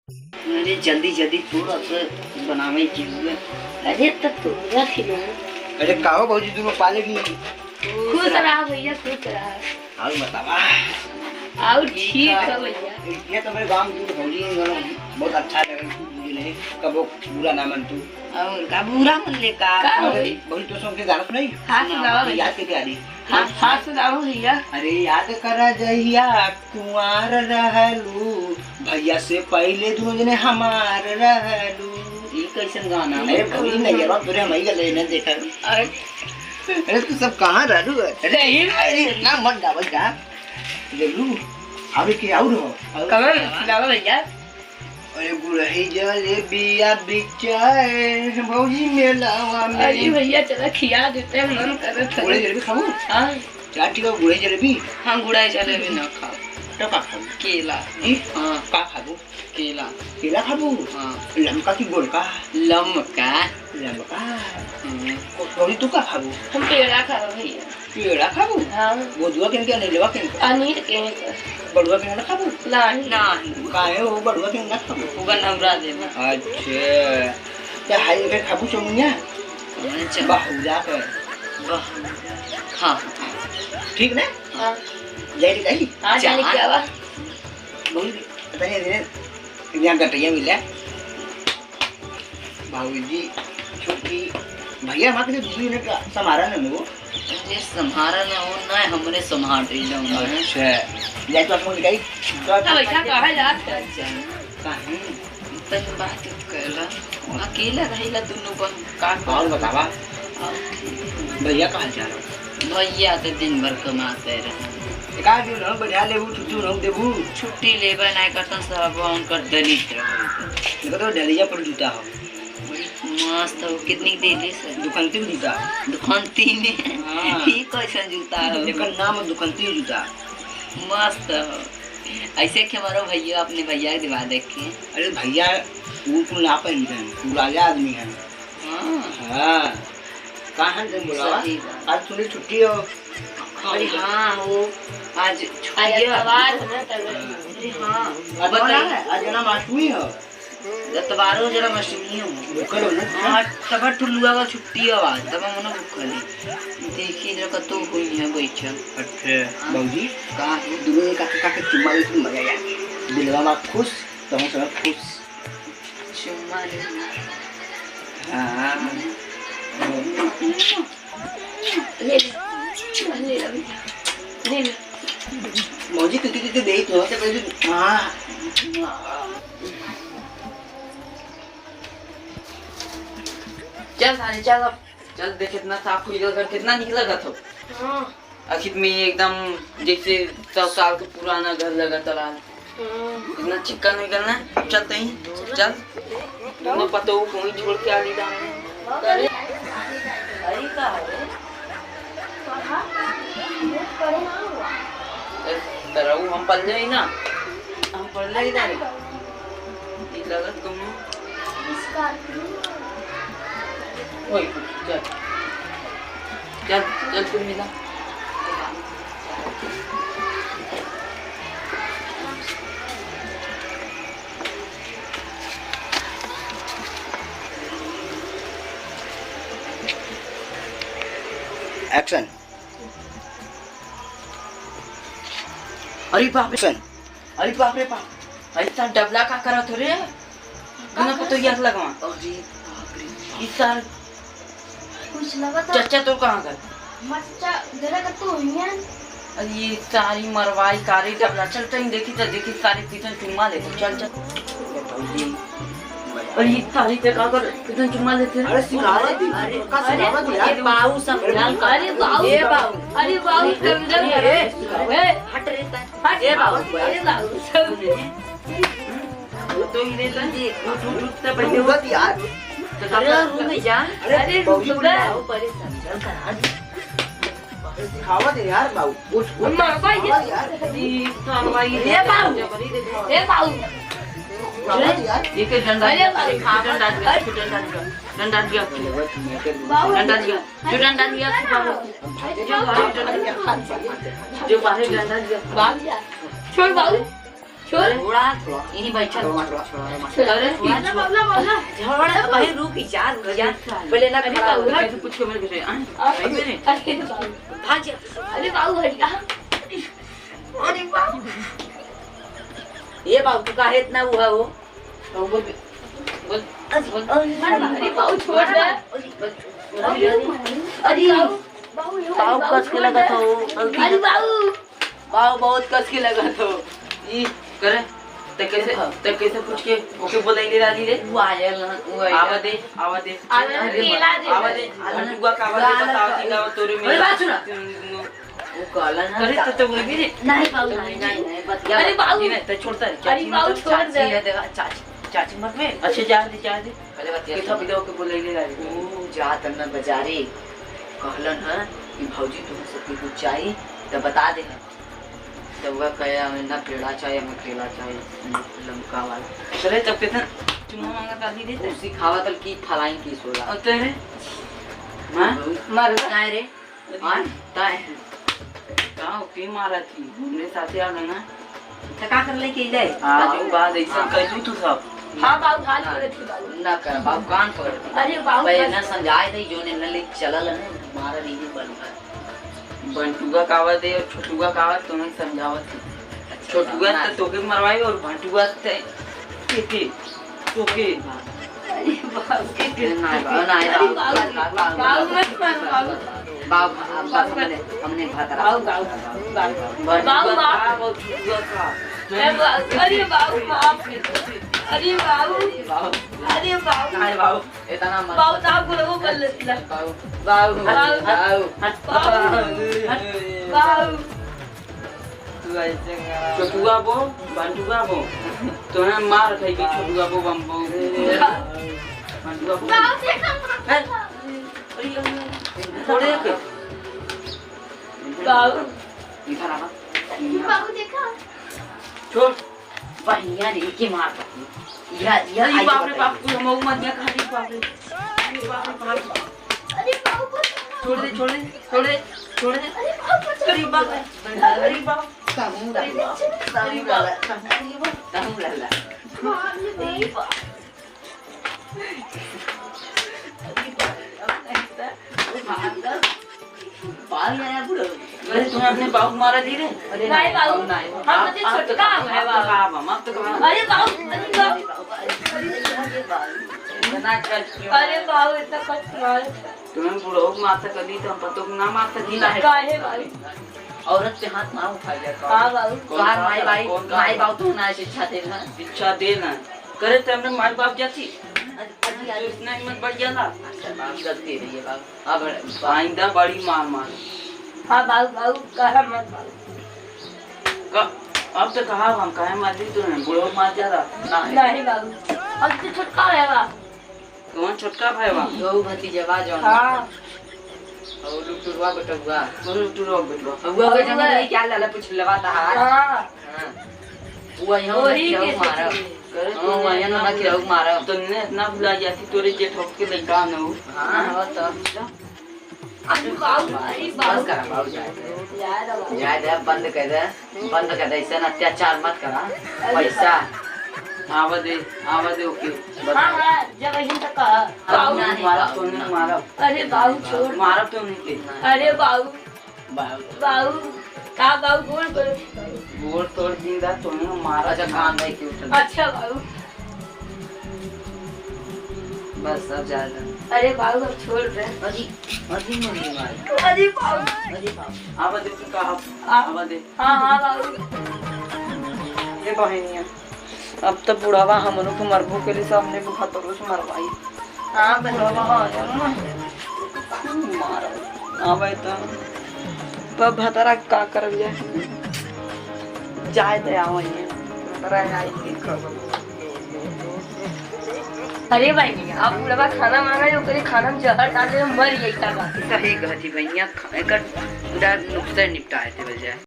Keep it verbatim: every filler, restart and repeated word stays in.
अरे जल्दी जल्दी तोड़, अब बनावे के हुए। अरे तो तोड़ा थी ना। अरे का हो भौजी, दोनों पाले की? खुश रहा भैया, खुश रहा। और बतावा। और ठीक है भैया। ये तो मेरे गांव की भौजी, दोनों बहुत अच्छा लगे, तू भौजी नहीं, कबो बुरा ना मन तू। और का बुरा मन ले का? का होई? भौजी तो सबके गाना सुनाई? हाँ, सुनावा भैया। याद के प्यारी। हाँ, हाँ, सुनाओ भैया। अरे याद करा जहिया कुंवार रहलू, भैया से पहले दोनों जने हमार रहलू। ई कैसन गाना है? अरे भौजी नहीं, यार, तोरे हम ही गले ने देखा। अरे, अरे तू सब कहाँ रहलू? अरे, अरे, ना मत गावल जा। रहलू, अबे के और हो? कमल, सुनाओ भैया। अरे गुड़ही जलेबिया बिचाए भौजी मेलावा में। अरे भैया, चला खिया देते हैं, मन करत है। गुड़ही जलेबी खाबू? हाँ। क्या ठीक है, गुड़ही जलेबी? हाँ, गुड़ही जलेबी ना खाओ। तो का खाबू? केला। ई? हाँ। का खाबू? केला। केला खाबू? हाँ। लमका की गोलका? लमका। लमका। हम्म। अउरी तू का खाबू? हम पेड़ा खाबो भैया। पेड़ा खाबू? हाँ। बोधुआ के इनके, अनिलवा के इनके? अनिल के इनके। बड़ुआ के ना खाबू? नहीं। नहीं। काहे हो, बड़ुआ के ना खाबू? वो बनौरा देबा। अच्छा। तो हाई के खाबू चौमुनिया? अच्छा। बहुरा के। बहुरा। हाँ। ठीक ना? हाँ। जाए के जाई? हाँ, जाने जा। क्या बा? बहुत, पता नहीं, यहाँ गटैया मिला। बाबूजी, छोटकी, भैया हमारे के दीदी ने का संभारा न हो? अरे संभारा न हो, ना हमरे संभार रही जाऊँ मैं। अच्छा, जाए तो फोन लगाई। तो हाँ, वैसा कहा जात है। काहे? तन बात कहला, अकेला रहिला दुनो बन, का और करी? बतावा। और ठीक। भैया कहाँ जा रहे? भैया तो दिन भर कमाते रहे। एक आध दिन हम बैठा लेबू, छुट्टी हम देबू। छुट्टी लेबे नाय करतन, सब उनकर दलित रहे। देखो तो डलिया पर जूता हो। मस्त हो, कितनी के देले से? दुकानती के जूता। दुकानती में? हाँ। ई कैसन जूता हो? एकर नाम दुकानती जूता। मस्त हो। ऐसे के हमारो भैया, अपने भैया के दिवा देखे। अरे भैया, वो कुल ना पहनते हैं, पुराने आदमी हैं। हाँ। हाँ। कहाँ से बोलावा? सही बात। आज तुम्हें छुट्टी हो? अरे हाँ, वो आज छुट्टी आज है। एतवार है ना, तब। अरे हाँ। आज बताइए। ना है, आज जन्माष्टमी हो। एतवारो जन्माष्टमी हो। भूखल हो ना? हाँ, तब टुल्लुआ का छुट्टी हो आज, तब मनो भूखल है। देखिए जरा कतो हुई है बैठल। अच्छा, हाँ। बाबूजी, का है? दोनों एक आके काके चुम्मा लेके मजा आ जाए। दिलवा में खुश, तो हम सब खुश। चुम्मा ले। हाँ। ले ले। ले ले अभी। ले ले। मौजी, तू, तू, तू, तू दे, तू, तू, तू, हाँ। चल सारे, चल अब। चल देख, कितना साफ हुई घर, कितना नीक लगत हो। हाँ। आखिर में एकदम जैसे सौ साल के पुराना घर लगत रहा। हम्म। इतना चिक्कन हो गल ना। अब चलते ही, चल। दोनों पतोह को वहीं छोड़ के आ ली था। अरे, अरे का है? ए, तरऊ हम पल्ले ही ना। हम पल्ले ही ना रे। ई लगत कौनो। Scorpio। ओए, चल। चल, चल, तू मिला। Action। अरे बाप रे। Action। अरे बाप रे बाप, ऐसा डबला का करत हो रे? बिना पतो याद लगवा। अरे बाप रे बाप। ई सार कुछ लगत हो? चच्चा तो कहाँ गए? मच्चा जरा का तू हियन। अरे ये सारी मरवाई कारी डबला, चल तई देखी तो देखी सारे कितन चुम्मा लेते, चल चल। अरे ये सारी पे का कर कितन चुम्मा लेते हैं? अरे सिखावा दी, अरे, का सिखावा दी यार? अरे बाऊ समझा। अरे बाऊ, ए बाऊ। अरे बाऊ समझा। ए, हट रे। ए बाबू, ए बाबू, समझे। तो इन्हें लगी, उठ, उठ, उठ, तो पहले उठ। रुक यार। तो अरे, रुक जा। अरे, अरे, बाबूजी रुक बोल रहा जा। है। बाबू पहले समझा कर आज। सिखावा दे यार बाबू। उठ, उठ। मार भाई, सिखावा दे यार। ये साला ये ए बाबू। जबरी देखो। ए बाबू। सिखावा दे यार। एक डंडा अरे दिया, बाबू। एक डंडा दिया, एक डंडा दिया। डंडा दिया। बाबू। डंडा दिया। जो डंडा दिया, जो बाहर डंडा दिया। जो बाहर डंडा दिया। बाबू। छोड़ बाबू। छोड़। छोड़ा, छोड़ा। यहीं बैठा। छोड़ा, छोड़ा, छोड़ा, छोड़ा। छोड़ा, अरे, छोड़ा, छोड़ा। बाबला, बाबला। छोड़ा, अरे, भाई, रुक जा, रुक जा। अरे, पहले ना अरे, खड़ा हो। बाबू, कैसे पूछ के मेरे को, हाँ? अरे, अरे, अरे, बाबू। भाग जा। अरे, बाबू, हट जा। अरे, बाबू। ये बाबू, तू काहे इतना हुआ हो? तो बोल, बोल, बोल। अरे, बाबू, छोड़ दे। अरे, अरे, बाबू, बाबू, कस के लगत हो। अरे, बाबू। बाऊ बहुत कस के लगत हो। ई करे, ते कैसे, देखो। ते कैसे पूछ के ओके बोलैले रहली रे? वो आयल ना, वो आयल। आवा दे, आवा दे। आवा दे, अरे, केला दे। आवा दे। अरे, भंटुआ का आवा दे, गाना बताओ का। कि का तोरे में। अरे, बात सुना। वो कहला ना अरे, तो, तो बोल भी दे। नहीं, बाऊ, नहीं, नहीं, नहीं, बतिया। अरे, बाऊ। नहीं, नहीं, तो छोड़ता है। अरे, चाची बाऊ, मतलब छोड़ दे। चाची है, देखा, चाची, चाची मत में। अच्छा, जा दे, जा दे। पहले बतिया कितना सुन। बिदा ओके बोलैले रहली। ऊ जात न बजारे, कहलन ह कि भौजी तुम सबके कुछ चाही त बता दे। त उहे कहे हमें ना पेड़ा चाही, हमें केला चाही, लमका वाला। चले तब कितना चुम्मा मांगा काली दे ऊ सिखावत हल कि फलाइन किस होला। और तेरे? हाँ? मर जाए रे। हाँ, ताय। का ओके मारा थी? हमरे साथे आ गए ना। त का कर लेके जाए? हाँ, जो बात ऐसा हाँ। कह दू तू सब। हाँ, बाबू, हाथ हाँ। पकड़ थी, बाबू। ना कर, बाबू, कान पकड़ थी। अरे, बाबू, भाई, बस। ना समझाए दे, जो ने न ले चलल है, मारा नहीं है बन भर। बंटुआ का आवाज दे और छोटुआ का आवाज तुम्हें समझावत थी। अच्छा, छोटुआ ना। त तोके मरवाई और भंटुआ त के के? तोके। अरे बाबू। नाहीं बाबू, नाहीं अरे बाबू। बाबू। बाबू मत मारो बाबू। बाबू, बाबू, बाबू, हमने, हमने भात रहा। बाबू, बाबू, बाबू। बाबू, बाबू। बाबू, बाबू। अरे बाबू, अरे बाबू, माफ कर दो। अरे बाबू। बाबू। अरे बाबू। नाहीं बाबू, इतना मत। बाबू, ताप को लोगों कर लेती है। बाबू, बाबू, बाबू। बाबू। बाबू। बाबू। तू ऐसे करा। छोटुआ बो, बंटुआ बो। तोहे मार खाई के छोटुआ बो, बम बो। बंटुआ बो। बाबू देखा। हैं? अरे, अरे, छोड़े के। बाबू। इधर आ। बाबू देखा। छोड़। बहिनिया रे, के मार खाई। या, या, अरे आई बाप रे बताइए। बाप, कुल हम मर गया, कहाँ रे बाप रे। अरे बाप रे बाप। अरे बाबू। छोड़ दे, छोड़ दे, छोड़ दे, छोड़ दे। अरे बाबू। अरे बाप रे। अरे बाप। कामू डाला, कामू डाला, कामू डाला। बाल आया बुढ़ऊ। अरे, तुम अपने बाबू को मारा दी रे? अरे, नहीं, बाबू। नहीं। हम तो आप, आप तो छोटका कहा, है, आप तो बाबू। कहा, हम तो कहा। अरे, बाबू, अरे, बाबू। अरे, बाबू, इतना कष्ट मारे। तुम्हें बुढ़ऊ को मार सकती, तो हम पतोह को ना मार सकी ना। काहे, बाबू? औरत पे हाथ ना उठाइए। हाँ, बाबू। कौन तोहार कहा माई था? बाई, कौन कहा माई था? बाबू तो ना शिक्षा देना। शिक्षा देना। करे तो हमने माई बाप जाती। अरे, अरे, अरे। इतना हिम्मत बढ़ जाला। अच्छा, बाप गलती है ये बाप। अब आइंदा बड़ी मार मार। हाँ, बाबू, बाबू, कहा मत बाबू। क-, अब तो कहा हम काहे मारती तू नहीं, बुढ़ऊ मार जाला। नहीं। नहीं, बाबू। अब तो छुटकारा है, बाबू। कौन छोटका भाई बा? गऊ भतीजवा जौन। हाँ। और लुटुरवा बेटुआ। कौन लुटुरवा बेटुआ? हुआ के जमीन नहीं क्या लाला पुछलवा तहार? हाँ। हाँ। वो यहाँ वही ना के खिलाऊ मारा। करे हाँ, तो वहाँ ना ना खिलाऊ मारा। तुमने इतना भुला जाती तोरे जेठ के लइका न हो। हाँ, हाँ, तो। अरे बाबू, अरे बाबू। बस करा, बाबू, जाए दे। जाए दे बाबू। जाए दे, बंद कर दे। बंद कर दे, ऐसे ना अत्याचार मत करा। अरे पैसा। बाबू। आवा दे, आवा दे, ओके। हाँ, हाँ, जब ऐसे तो कहा। अब बाबू। नहीं, मारा, बाबू, तूने ना। मारा। अरे बाबू, छोड़। मारा तूने के। अरे बाबू। बाबू। बाबू, का बाबू, गोड़ पड़ो। गोड़ तोड़ दिन रात तूने मारा। अच्छा, काम नहीं क्यों उठल? अच्छा बाबू। बस, अब जा दे। अरे बाबू, अब छोड़ दे। अजी, अजी, मम्मी मार। अरे बाबू। अजी बाबू। आवा दे, का, आ। आवा दे। हाँ, हाँ, बाबू। ए बहिनिया, अब त बुढ़वा हमरो के मरबो के लिए, सामने के भतरो से मरवाई। हाँ, बुढ़वा आया ना, खूब मारो। आवे त, ब-, भतरा के का करल जाए? जाए दे, आवे ये। भतरा आई के करब। अरे बहिनी, अब बुढ़वा खाना मांगे, ओकरे खाना में जहर डाल दे, मर जाई का बात। सही कहती बहिनिया, खा-, एकर पूरा नुस्खा निपटाए देवल जाए।